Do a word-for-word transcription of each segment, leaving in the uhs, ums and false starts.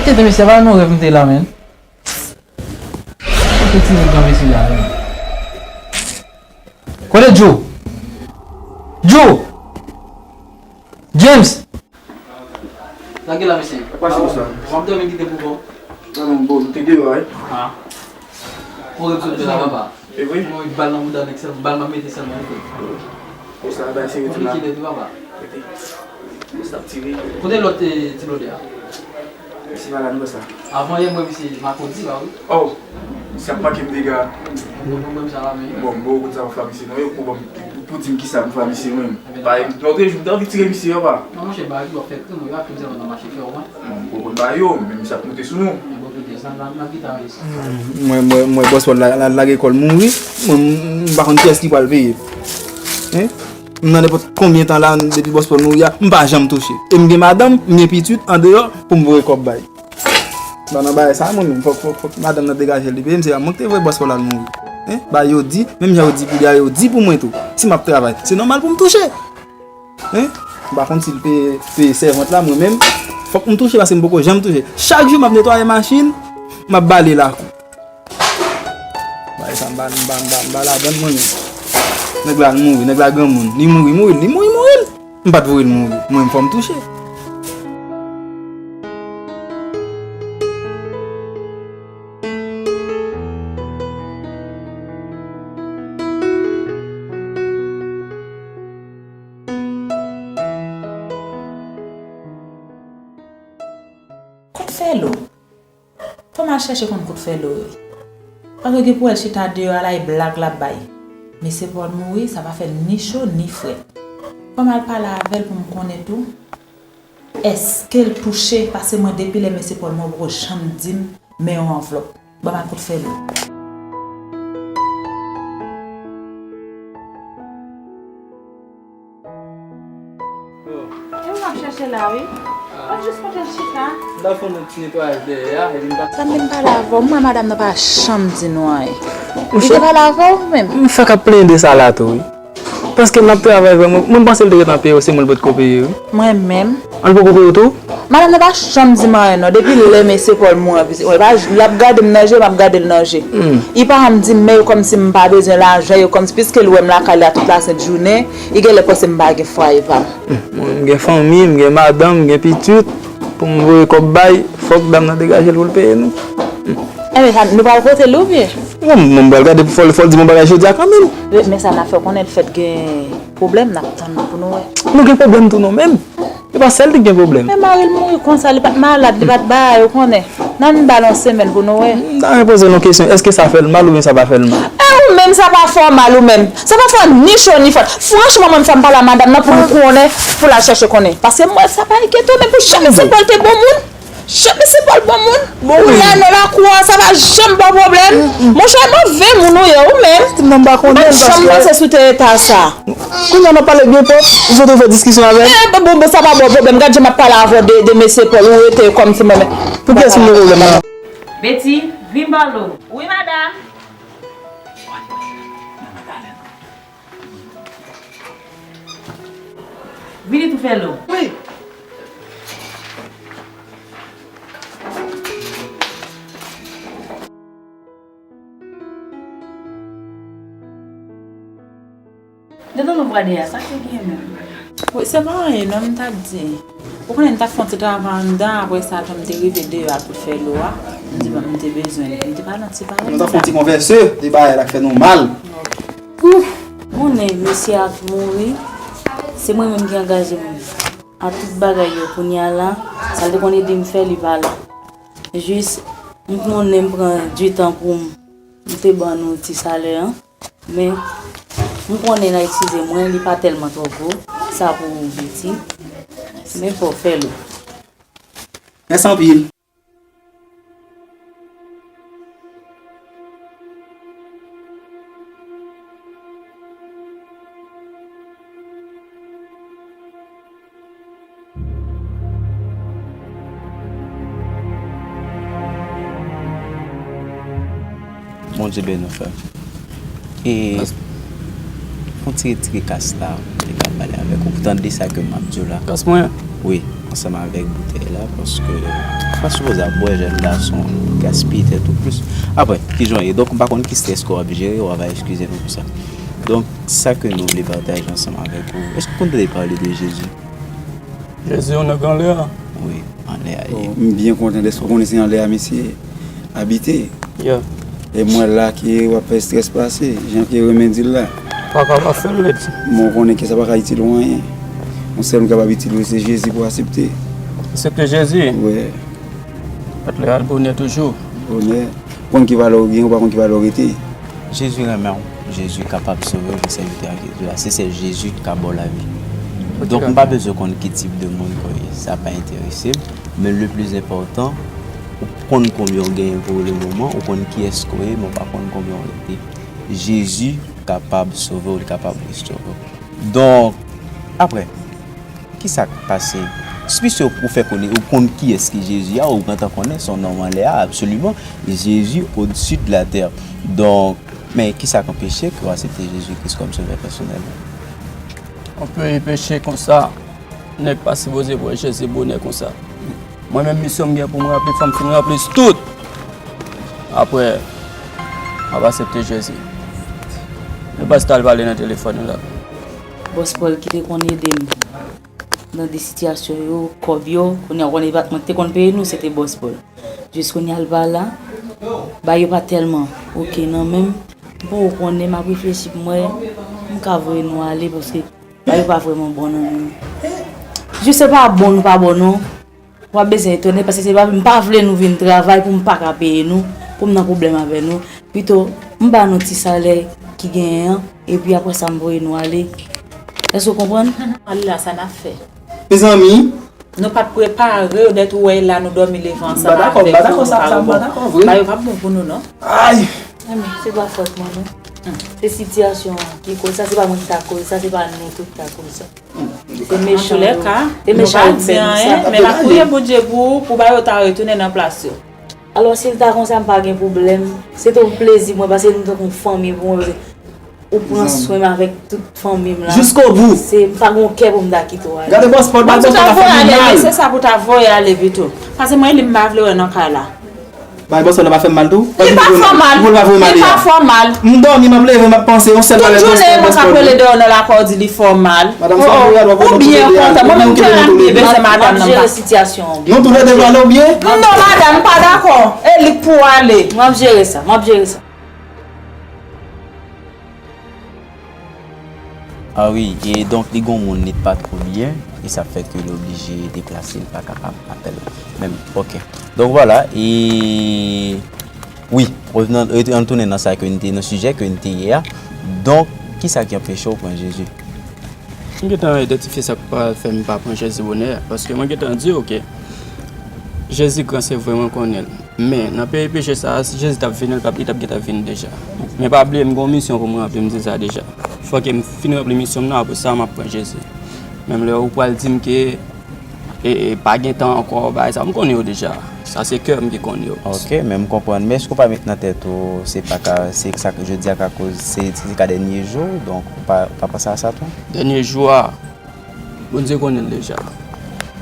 Tete mesye, pa nou rèv m te la, men. Kote ti nèg nan mesye la, men? Kote Joe? Joe! James! Sa gen la, mesye? Sa pase konsa. W ap dòmi kite pou bon? Non, non, bon, m te deyò, wi. Ah. Ou rèv sot de la, papa. E vre? Mwen bal nan bouda nèg sèl, bal m ap mete sèlman, wi. Konsa, bay serye tou la. Konpli kilè tou, papa. Rete. Konsa ap tire. Kote lòt, eh, ti blòdè a? Misye pa la non, sa. Avan yè, mwen, misye makodi la, wi. Oh! Misye ap manke m dega. Bon, bon, bon, sa la, men. Bon, m poko konn sa pou fè misye non, yo pou ban m, pou di m kisa pou fè misye, mwen. Bay, lòt jou, m te anvi tire misye, papa. Non, monchè, bay, yo fè krim, yo ap krim sèlman nan mache fè, wi. Bon, m poko konn bay yo, men misye ap moute sou nou. Mwen, mwen, mwen, bòs Pòl la, la, lage kò l mouri. Mwen, m, m pa konn kiyès ki pral peye. Hein? M nan nenpòt konbyen tan la, depi bòs Pòl mouri a, m pa janm touche. E m gen madanm, m gen pitit andeyò pou m voye kòb bay. M pa nan bagay sa, mwen menm, fòk, fòk, fòk madanm nan degaje l, li peye m, se pa mwen ki te voye bòs Pòl al mouri. Hein? Ba yo di, menm jan yo di pou li a, yo di pou mwen tou. Si m ap travay, se nòmal pou m touche. Hein? M pa konn si l peye, peye sèvant la, mwen menm, fòk m touche, paske m poko janm touche. Chak jou m ap netwaye machin, m ap bale lakou. Bagay sa, m pa, m pa, m pa, m pa ladann mwen menm. Nèg la, l mouri, nèg la granmoun. Li mouri, mouri, li mouri, mouri. M pa t voye l mouri. Mwen, fò m touche. Kout fè lo. Fò m al chèche konn kout fè lo yo. Paske gen pou wè l chita deyò a la, e blag l ap bay. Mesye Pòl mouri, sa pa fè l ni cho ni frèt. Fò m al pale avè l pou m konnen tou èske l touche, paske mwen depi lè mesye Pòl mouri, poko janm di m men yon anvlòp. Ban m al kout fè lo. E ou m ap chèche la, wi. Mwen jis kontan chita. M ta fè yon ti netwayaj dèyè a, epi m ta... Sa m vin pale avè w, m wè madanm nan pa janm di nou anyen. Li te pale avè w menm? M fèk ap plenyen de sa la tou, wi. Paske m ap travay vre, mwen, mwen panse l te gentan peye w, se mwen l potko peye, wi. Mwen menm. An l poko peye w tou? Madanm nan pa janm di m anyen non. Depi lè mesye Pòl mouri an piti, mwen pa, l ap gade m nan je, m ap gade l nan je. Hmm. Li pa janm di m men yo kòmsi m pa bezwen lajan, yo kòmsi, piske l wè m lakay li a tout lasent jounen, li genlè panse m pa gen fwaye pa m. Hmm. Mwen, m gen fanmi, m gen madanm, m gen pitit, pou m voye kòb bay, fòk dam nan degaje l pou l peye nou. Hmm. Enben, sa, nou pral pote l oubyen? Mwen, mwen, m pral gade pou fò, fò l di m yon bagay jodi a kanmenm. Men sa n ap fè konnen l fèk gen pwoblèm, n ap tann pou nou wè. Nou gen pwoblèm tou nou menm. E pa sèl li gen pwoblèm. Men mari l mouri konsa, li pa t malad, li pa t bagay, ou konnen. N ann ba l yon semèn pou nou wè. M ta renmen poze l yon kesyon, èske sa fè l mal oubyen sa pa fè l mal? E ou menm, sa pa fè w mal ou menm. Sa pa fè w ni cho ni frèt. Franchman, mwen, fò m pale a madanm nan pou m konnen, pou l al chèche konnen. Paske mwen, sa pa enkyete w menm pou jan mesye Pòl te bon moun. Jan mesye Pòl bon moun. Bon, wi. Ou la nan lakou an, sa pa janm ba w pwoblèm. Monchè, move moun ou ye, ou menm. M pa janm panse sou te eta sa. Kounye a n ap pale byen pwòp, ou sot ou fè diskisyon avè l. Eh, bon, bon, bon, sa pa bon pwoblèm. Gad jan m ap pale avè w de, de mesye Pòl, ou rete kòmsi mwen menm. Pou kiyès m gen pwoblèm nan? Betty, vin pale w. Wi, madanm. Vini tou fè lo. Wi. Dedan nou vwa deyò, sa ki gen menm? Wi, se pa anyen non, m t ap di. Ou konnen m t ap fè yon ti travay anndan, apre sa tou m te rive deyò al pou fè lo a. M di bon, m te bezwen li, m te pale yon ti pale. Nou t ap fè yon ti konvèse de bagay la k fè nou mal. Ouf! Konnen mesye a mouri, se mwen menm ki angaje m a tout bagay yo kounye a la, sa l te konn ede m fè li pa la. Jis, m konnen m pran ditan pou m, m te ban nou ti salè an, men m konnen n a eskize mwen, li pa tèlman twò gwo, sa pou ou Betty, men fò w fè l. Mèsi anpil. Bondye beni w, frè m. E fon ti retire kas la, m te ka pale avèk ou, pou tande sa ke m ap di w la. Kas mwen? Wi, ansanm avèk boutèy la, paske ou pa sipoze ap bwè, jèn gason, gaspiye tèt ou plis. Apre, kijan w ye? Donk, m pa konn ki strès ke w ap jere, w a va eskize nou pou sa. Donk, sa ke nou vle pataje ansanm avèk ou, èske w konn tande pale de Jezi? Jezi, yon nèg anlè a? Wi, anlè a li ye. M byen kontan dèske w konnen se anlè a misye abite. Yeah. E m wè la ke w ap fè strès pase, jan ke renmen di l la. Paka pa fè l, Leti. Men w konnen ke sa pa ka itil ou anyen. Yon sèl moun kapab itil ou, se Jezi pou aksepte. Aksepte Jezi? Wi. Mèt la al bonè toujou. Bonè. Ou konn ki valè w gen, ou pa konn ki valè w rete. Jezi renmen w. Jezi kapab sove w, li se sèvitè a Jezi a. Se sèl Jezi ki ka ba w lavi. Donk, m pa bezwen konn ki tip de moun ke w ye. Sa pa enterese m. Men le plis enpòtan, ou konn konbyen w genyen pou le moman, ou konn kiyès ke w ye, men w pa konn konbyen w rete. Jezi kapab sove w, li kapab restore w. Donk, apre, kisa k pase? Piske ou fè konnen, ou konn kiyès ki Jezi a, ou gentan konnen se yon nonm anlè a, absoliman. Jezi au-dessus de la terre. Donk, men kisa k anpeche ke w aksepte Jezi Kris kòm sovè pèsonèl ou? Yon peyi peche konsa, nèg pa sipoze pran Jezi bonè konsa. Mwen menm misyon m gen pou m ranpli, fò m fin ranpli tout. Apre, m ap aksepte Jezi. Men pa ta al pale nan telefòn la. Bòs Pòl ki te konn ede m nan de sitiyasyon yo, kòb yo, kounye a w konnen patnè ki te konn peye nou, se te Bòs Pòl. Jis kounye a l pa la, bagay yo pa tèlman oke nan men m. M poko konnen, m ap reflechi pou m wè m ka voye nou ale, paske bagay yo pa vrèman bon nan men m. Jis se pa bon nou pa bon non. W ap bezwen etone, paske se pa, m pa vle nou vin travay pou m pa ka peye nou, pou m nan pwoblèm avè nou. Pito, m ba nou ti salè ki genyen an, epi apre sa m voye nou ale. Èske w konprann? Ale la, sa n ap fè? Mezanmi, nou pa t prepare yo, dèt ou wè la, nou dòmi leve ansanm avèk yo, nou pa yo bon. Ba yo p ap bon pou nou, non. Ay! Enben, se pa fòt mwen, non. Se sitiyasyon an ki koz sa, se pa mwen ki ta koz sa, se pa nou tout ki ta koz sa. Se mechan yo. Antoulèka, nou pa di anyen, men n ap priye Bondye pou, pou ba yo ta retounen nan plas yo. Alò, si l ta konsa, m pa gen pwoblèm. Se te yon plezi mwen, paske nou tankou yon fanmi pou mwen, paske ou pran swen m avèk tout fanmi m la. Jiskobou. Se, m pa gen yon kè pou m ta kite w ale. Gade bòs Pòl, bay bòs Pòl la fè m mal. Se sa pou ta voye ale pito. Paske mwen, li m pa vle wè nan kay la. Bay bòs Pòl la pa fè m mal tou? Li pa fè w mal. Li pa fè w mal. M dòmi, m ap leve, m ap panse, yon sèl bagay bòs Pòl, bòs Pòl. Tout jounen, mwen ka kwele deyò nan lakay, w di li fè w mal. Madanm, sa w ap rele a, w ap rele m tou lede ale, ou byen kontan. Mwen menm, m te rann byen bezwen madanm nan. M ap jere sitiyasyon an. Nou tou lede ale, ou byen? Non, madanm, m pa dakò. E li k pou ale. M ap jere sa, m ap jere sa. Ah wi, e donk li gon moun li t pa twò byen, e sa fè ke li oblije deplase, li pa kapab apèl menm. Ok. Donk vwala, e wi, revnan, ann tounen nan sa ke n te, nan sijè ke n te ye a. Donk, kisa ki anpeche w pran Jezi? M gentan idantifye sa k pa fè m pa pran Jezi bonè a, paske mwen gentan di, ok, Jezi gran, se vre, mwen konnen l. Men, nan peyi peche sa a, si Jezi t ap vini, li t ap, li t ap gentan vini deja. Men pa bliye, m gen yon misyon pou m ranpli, m di sa deja. Fòk m fin ranpli misyon m nan, apre sa, m ap pran Jezi. Menm lè ou pral di m ke, e, e, pa gen tan ankò, bagay sa, m konnen yo deja. Sa se kè m ki konnen yo. Ok, men m konprann. Men èske w pa met nan tèt ou, se pa ka, se sa ke jodi a ka koz, se, se ka dènye jou, donk ou pa, ou pa panse a sa tou? Dènye jou a, Bondye konnen l deja.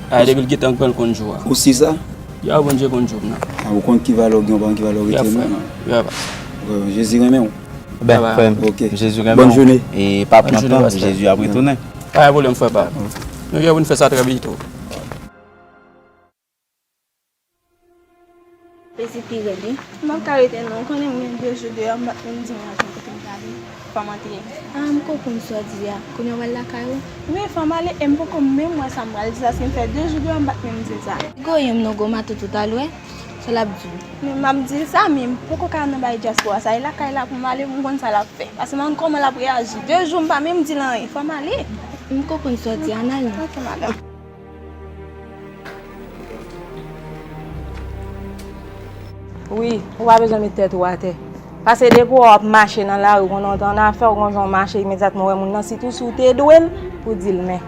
A, depi l gentan pran l konn jou a. Ou si sa? Ya, Bondye konn jou m nan. A, ou konn ki valè w gen, ou pa konn ki valè w rete menm. Ya, frè m. Ya, pa. Jezi renmen w. Ben, frè m, Jezi renmen w. Bòn jounen. E pa pran tan, Jezi ap retounen. Pa gen pwoblèm, frè pa m. Nou gen pou n fè sa trè byento. Pezi pi rèd, wi. M p ap ka rete non, ou konnen m gen de jou deyò, m pa t menm di manman kote m prale. Kòman te ye? Ah, m konprann sa w di a. Kounye a w al lakay ou? Wi, fò m ale, e m poko menm wè sa m pral di, paske m fè de jou deyò, m pa t menm di l sa. Goyim non, gwo mato tout al wè, sa l ap di w. Men m ap di l sa, men m poko ka nan bay dyaspora sa, e lakay la pou m ale, pou m konn sa l ap fè. Paske m konn kòman l ap reyaji. De jou m pa menm di l anyen, fò m ale. M konprann sa w di a, n al non. Ok, madanm. Wi, ou pa bezwen met tèt ou atè. Paske depi w ap mache nan lari, ou konn antre annafè, ou konn jan w mache, imedyatman w wè moun nan, sitou si w te dwe l, pou di l men.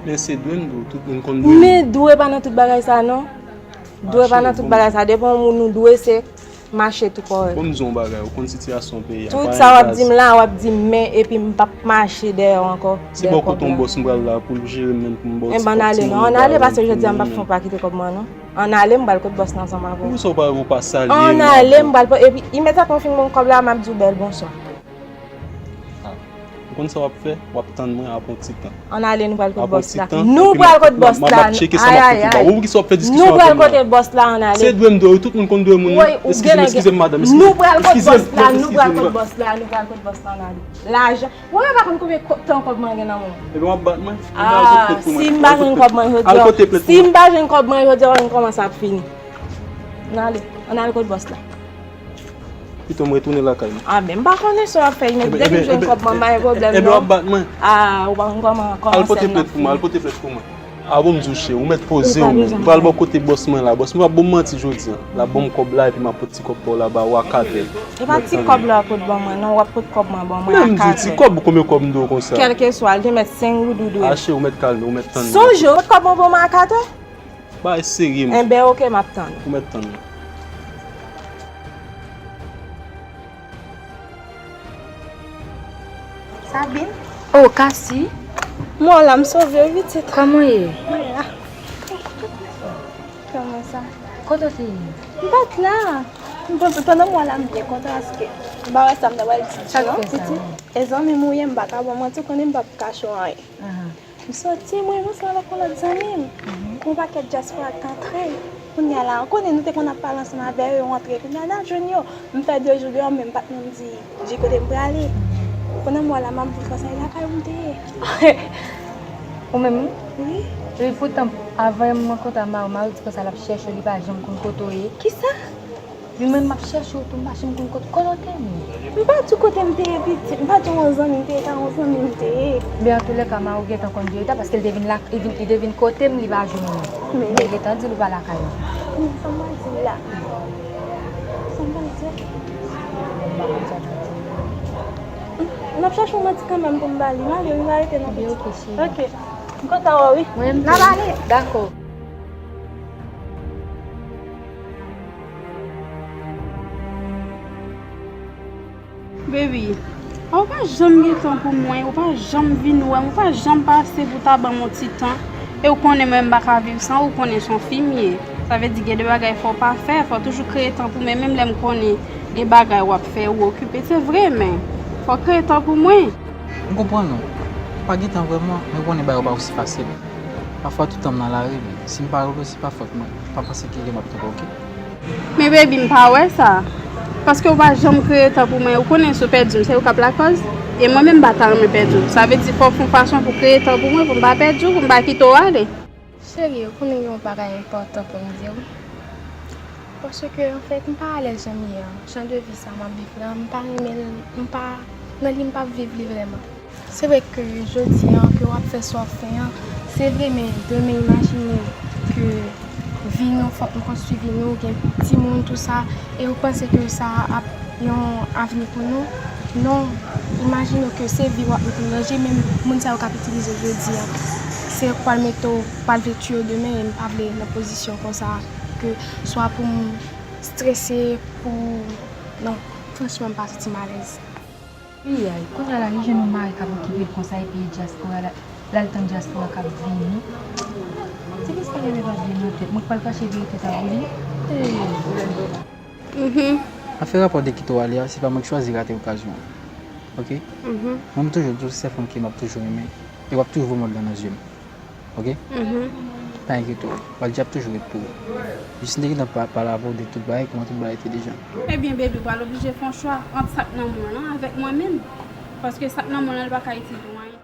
Men se dwe n tou, tout moun konn dwe n. Men dwe pa nan tout bagay sa non. Dwe pa nan tout bagay sa. Depi yon moun ou dwe, se Mache tou kòrèk. Bon, m di w yon bagay, ou konn sitiyasyon peyi a. Tout sa w ap di m la, w ap di m men, epi m p ap mache dèyè w ankò. Si bò kote yon bòs m pral la pou l jere m menm pou m bòs. Enben, ann ale non, ann ale, paske jodi a m p ap fè yon pa kite kòb mwen non. Ann ale, m pral kot bòs la ansanm avè w. Poukisa w pa, ou pa salye m? Ann ale, m pral, epi imedyatman w fin ban m kòb la, m ap di w bèl bonswa. Ah. Ou konn sa w ap fè? W ap tann mwen apre yon ti tan. Ann ale, nou pral kot bòs la. Nou pral kot bòs la. M ap tcheke sa m ap fè pou ba. Ou ki sa w ap fè diskisyon avè m la? Nou pral kote bòs la, ann ale. Se dwe m dwe, tout moun konn dwe moun wi. Eskize m, eskize m, madanm, eskize m. Nou pral kot bòs la, nou pral kot bòs la, nou pral kot bòs la, ann ale. Lajan. Ou pa konn konbyen tan kòb mwen gen nan men w. Ebyen, w ap bat mwen? Ah, si m pa jwenn kòb mwen jodi a, si m pa jwenn kòb mwen jodi a, w ap kòmanse ap fini. Ann ale, ann ale kot bòs la. Pito m retounen lakay mwen. Ah, men m pa konnen sa w ap fè, men dèke m jwenn kòb mwen, m pa gen pwoblèm non. Ebyen, w ap bat mwen? Ah, ou pa konn kòman, kòman sèn nan fini. Al pote plent pou mwen, al pote plent pou mwen. Ah bon, m di w cheri, ou mèt poze w menm. M pral bò kote bòs mwen la. Bòs mwen p ap ban m manti jodi a. L ap ban m kòb la, epi m ap pot ti kòb ba w la ba ou a katè. E pa ti kòb la w ap pot ban mwen non, w ap pot kòb mwen ban mwen a katè. Men m di w ti kòb, konbyen kòb m dwe w konsa? Kèlkeswa, l te mèt senk goud ou dwe. Ah, cheri, ou mèt kalme, ou mèt tann mwen. Sonje w pot kòb mwen ban mwen a katè? Bagay serye, mesye. Enben, oke, m ap tann. Ou mèt tann mwen. Sabine? Oh, Cassie. Mwen la, m sove w pitit. Kòman w ye? Mwen la. Kòman sa? Kote w te ye? M pa t la. M panse pandan mwen la, m byen kontan paske m pa wè sa m ta pral di non, pitit. E zanmi m ou ye, m pa ka ba w manti, ou konnen m p ap kache w anyen. M soti, mwen ranse avèk yon lòt zanmi m. Yon pakèt dyaspora k t antre. Kounye a la, ou konnen nou te konn ap pale ansanm avè yo, yo antre. Kounye a n al jwenn yo. M fè de jou deyò, men m pa t menm di Jay kote m prale. Pandan m wè la, m ap viv konsa, e lakay ou m te ye. Ou menm wi? Wi. Wi, poutan, avan m rankontre ak mari w, mari w di konsa l ap chèche w, li pa janm konn kote w ye. Kisa? Li menm m ap chèche w tou, m pa janm konn kote, kote w te ye. M pa di w kote m te ye pitit, m pa di w yon zanmi m te ye, ka yon zanmi m te ye. Men antoulèka, mari w gentan konn verite a, paske li te vin la, li vin, li te vin kote m, li pa jwenn mwen. Men li gentan di l ou pa lakay ou. Men sa m pral di l la? Sa m pral di l? M ap chache yon manti kanmenm pou m ba li. M ale wi, m pa rete non pitit. Ebyen, oke, cheri. Oke. M kontan wè w wi. Mwen menm tou. N ap ale. Dakò. Baby, ou pa janm gen tan pou mwen, ou pa janm vin wè m, ou pa janm pase pou ta ban m yon ti tan. E ou konnen mwen m pa ka viv san ou, ou konnen se yon fi m ye. Sa vle di gen de bagay fò w pa fè, fò w toujou kreye tan pou mwen, menm lè m konnen gen bagay w ap fè, ou okipe. Se vre, men fò w kreye tan pou mwen. M konprann ou. M pa gen tan vrèman, men ou konnen bagay yo pa osi fasil. Pafwa tout tan m nan lari, men si m pa rele w, se pa fòt mwen. Pa panse ke m ap twonpe w, oke? Men baby, m pa wè sa. Paske ou pa janm kreye tan pou mwen. Ou konnen si w pèdi m, se ou k ap lakòz. E mwen menm, m pa ta renmen pèdi w. Sa vle di fò w fè yon fason pou w kreye tan pou mwen, pou m pa pèdi w, pou m pa kite w ale. Cheri, ou konnen gen yon bagay enpòtan pou m di w. Paske, anfèt, m pa alèz jan m ye an. Jan de vi sa m ap viv la, m pa renmen l, m pa, nan li m p ap viv li vrèman. Se vre ke jodi an, ke w ap fè sa w ap fè an, se vre, men demen, imajine ke vi nou, fòk nou konstwi vi nou, gen timoun, tou sa, e ou panse ke sa ap yon avni pou nou? Non, imajine ke se vi w ap mete an danje, menm moun sa yo k ap itilize w jodi an, se yo k pral mete w, pral vle tiye w demen, e m pa vle nan pozisyon konsa, ke swa pou m strese, pou, non, franchman, m pa santi m alèz. Wi, ay, kounye a la, li jwenn yon mari k ap okipe l konsa, epi dyaspora la, l al tann dyaspora k ap vini. Ti mesye pa gen pa byen nan tèt. Mwen k pral kache verite sa pou li. Hey. Mhm. Afè rapò de kite w ale a, se pa mwen k chwazi rate okazyon an. Oke? Mhm. Mwen, m toujou di w, se sèl fanm ke m ap toujou renmen. E w ap toujou voye mòd lan nan zye m. Oke? Mhm. Pa enkyete w. Baldye ap toujou ret pou ou. Jis m te gentan pa-, pale avè w de tout bagay, kòman tout bagay te deja. Ebyen, baby, ou pral oblije fè yon chwa ant sa k nan men w lan avèk mwen menm. Paske sa k nan men w lan, li pa ka itil ou anyen.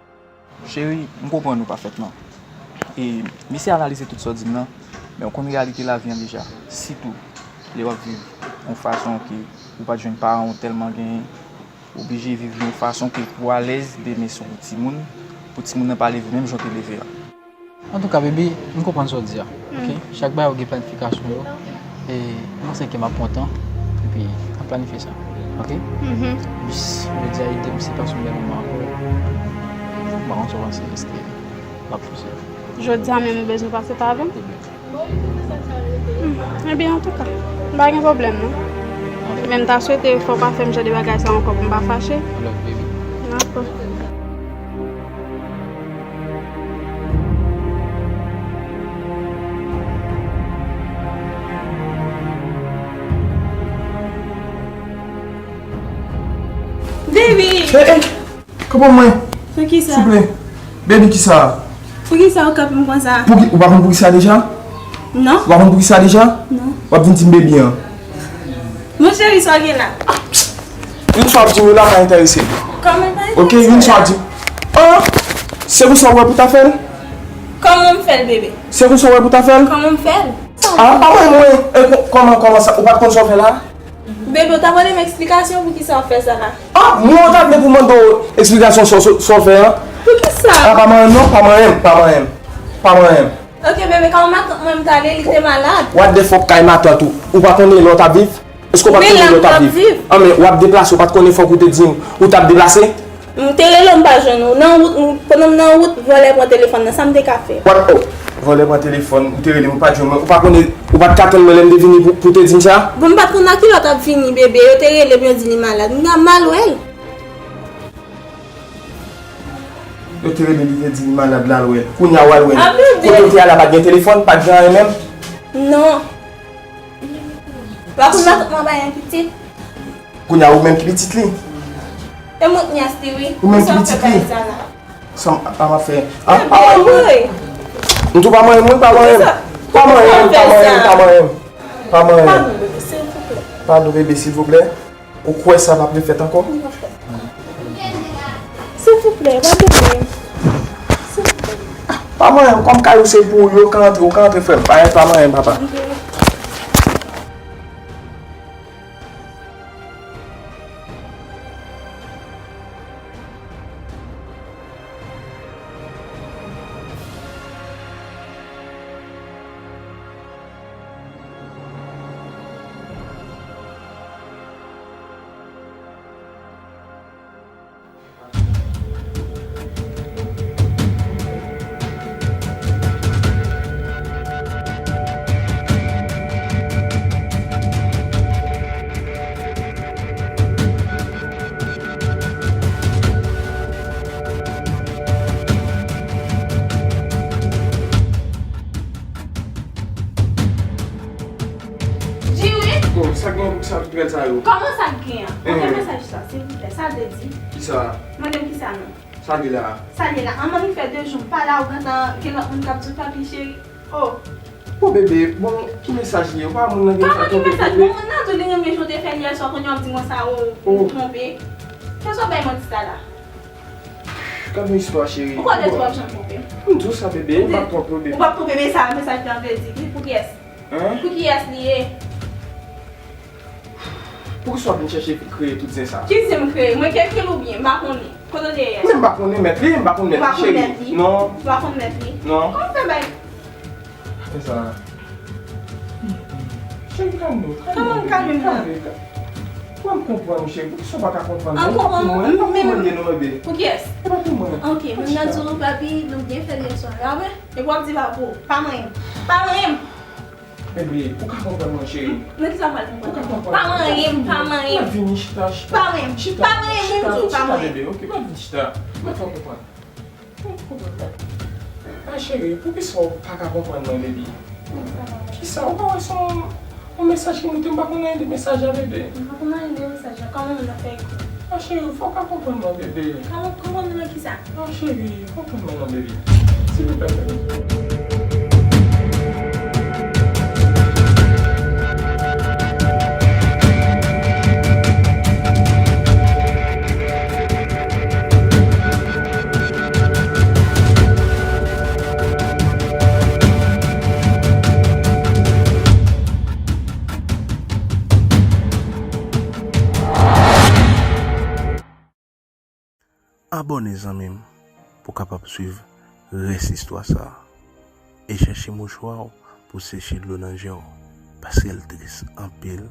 Cheri, m konprann ou pafètman. E m eseye analize tout sa w di m lan, men w konn reyalite lavi an deja. Sitou lè w ap viv yon fason ke ou pa t jwenn paran w tèlman genyen, oblije viv yon fason ke pou w alèz, demen si w timoun, pou timoun nan pa leve menm jan w te leve a. Antouka, baby, m konprann sa w di a, oke? Mhm. Chak bagay yo gen planifikasyon yo, e m panse ke m ap pran tan, epi n ap planifye sa, oke? Mhm. Jis, jodi a, ide m se pase yon bèl moman avè w. M pa konn sa w panse, èske m ap fòse? Jodi a menm ou bezwen pase pa avè m? Ebyen. Hmm, ebyen, antouka, m pa gen pwoblèm, non. Men m ta swete fò w pa fè m jan de bagay sa ankò pou m pa fache. I love you, baby. Dakò. Baby! Hey, hey! Kanpe mwen. Poukisa? Souple. Baby, kisa? Poukisa ou kanpe m konsa? Pouki, ou pa konn poukisa deja? Non. Ou pa konn poukisa deja? Non. W ap vin di m baby an. Mon cheri, sa w gen la? Youn sa w ap di m yo la pa enterese m. Kòman pa enterese w? Ok, youn sa w ap di m. An! Se konsa w wè pou ta fè l? Kòman m fè l, bebe? Se konsa w wè pou ta fè l? Kòman m fè l? Ah, pa mwen, mwen. E, kò-, kòman, kòman sa? Ou pa t konn sa w fè la? Bebe, ou ta mande m eksplikasyon pou kisa w fè sa a? Ah, mwen ou ta vle pou mande w eksplikasyon sa w, sa w fè an? Poukisa? Ah, pa manyen m non, pa manyen m, pa manyen m. Pa manyen m. Ok, bebe, kay matant mwen m t ale, li te malad. What the fuck kay matant ou? Ou pa konnen lè w t ap viv? Èske w pa t konnen lè w t ap viv? An, men w ap deplase, ou pa t konnen fòk ou te di m ou t ap deplase? M te rele w, m pa jwenn ou. Nan wout, m, pandan m nan wout, vòlè pran telefòn nan. Sa m te ka fè? What? Oh, vòlè pran telefòn, ou te rele m, ou pa t jwenn mwen. Ou pa konnen, ou pa t ka tann mwen lè m te vini pou, pou te di m sa? Bon, m pa t konn a kilè w t ap vini, bebe. Yo te rele m, yo di li malad. M gen mal wè l. Yo te rele li, te di li malad, l al wè l. Kounye a w al wè l. Ah, bebe. Kote w te ale a pa t gen telefòn, pa t gen anyen menm? Non. Ou pa konn matant mwen bay yon pitit? Kounye a ou menm ki pitit li? E mwen k nyès li, wi. Ou menm ki pitit li? Sa m ap fè? Ah, pa manyen m wi. M tou pa manyen m wi, pa manyen m. Pa manyen m, pa manyen m, pa manyen m. Pa manyen m. Padon, bebe, silvouplè. Padon, bebe, silvouplè. Ou kwè sa p ap refèt ankò? Silvouplè, padone m. Silvouplè. Pa manyen m, kòm kay ou se pou ou, ou ka antre, ou ka antre, frè m. Pa, pa manyen m, papa. Ok. Di wi. Oh, sa gen pou sa rèl sa yo? Kòman sa gen an? Kote mesaj sa, silvouplè? Sa vle di? Kisa? Mande m kisa non. Sa li la? Sa li la? An, mwen fè de jou m pa la, ou gentan gen lòt moun k ap di w tanpri cheri. Oh. Bon, bebe, bon, ki mesaj li ye? Ou pa moun nan gen... Kòman ki mesaj? Bon, moun nan di w li renmen jan w te fè l yè swa, kounye a w ap di mwen sa, oh, ou twonpe. Kisa w bay manti sa la? Gade yon istwa, cheri. Ou konnen tou w ap janm twonpe m. M di w sa, bebe, m p ap twonpe w, bebe. Ou p ap twonpe m, sa mesaj la vle di. Li pou kiyès? Hein? Pou kiyès li ye? Poukisa w ap vin chèche kreye tout zen sa? Ki zen m kreye? Mwen ki ekri l oubyen? M pa konnen. Kote w te ye yè swa? Men m pa konnen mèt li, m pa konn mèt li, cheri. Non. Ou pa konn mèt li? Non. Kòman w fè bay? Fè sa. Cheri, kalme w, kalme w, bebe, kalme w. Mwen m konprann ou, cheri. Poukisa w pa ka konprann mwen? M pa pou mwen, m pa pou mwen li non, bebe. Pou kiyès? E pa pou mwen. Ok, moun nan di w papi, nou byen fè l yè swa. Apre, epi w ap di pa pou ou. Pa manyen m. Pa manyen m. Bebe, ou ka konprann mwen, cheri? Nan kisa m pral konprann? Ou ka konprann. Pa manyen m, pa manyen m. Mèt vini chita, chita. Pa manyen m. Chita, pa manyen m, chita, chita, bebe, ok? Mèt vini chita. Mèt fè w konprann. Mèt konprann, mèt. Ah, cheri, poukisa w pa ka konprann mwen, bebe? Kisa? Ou pa wè se yon, yon mesaj ki moute, m pa konn anyen de mesaj la, bebe. M pa konn anyen de mesaj la. Kòman moun nan fè ekri? Ah, cheri, fò w ka konprann mwen, bebe. Kòman, konprann mwen nan kisa? Ah, cheri, konprann mwen non, baby. Silvouplè, baby. Abòne, zanmi m, pou w kapab swiv rès istwa sa a. E chèche mouchwa w pou seche dlo nan je w, paske l tris anpil.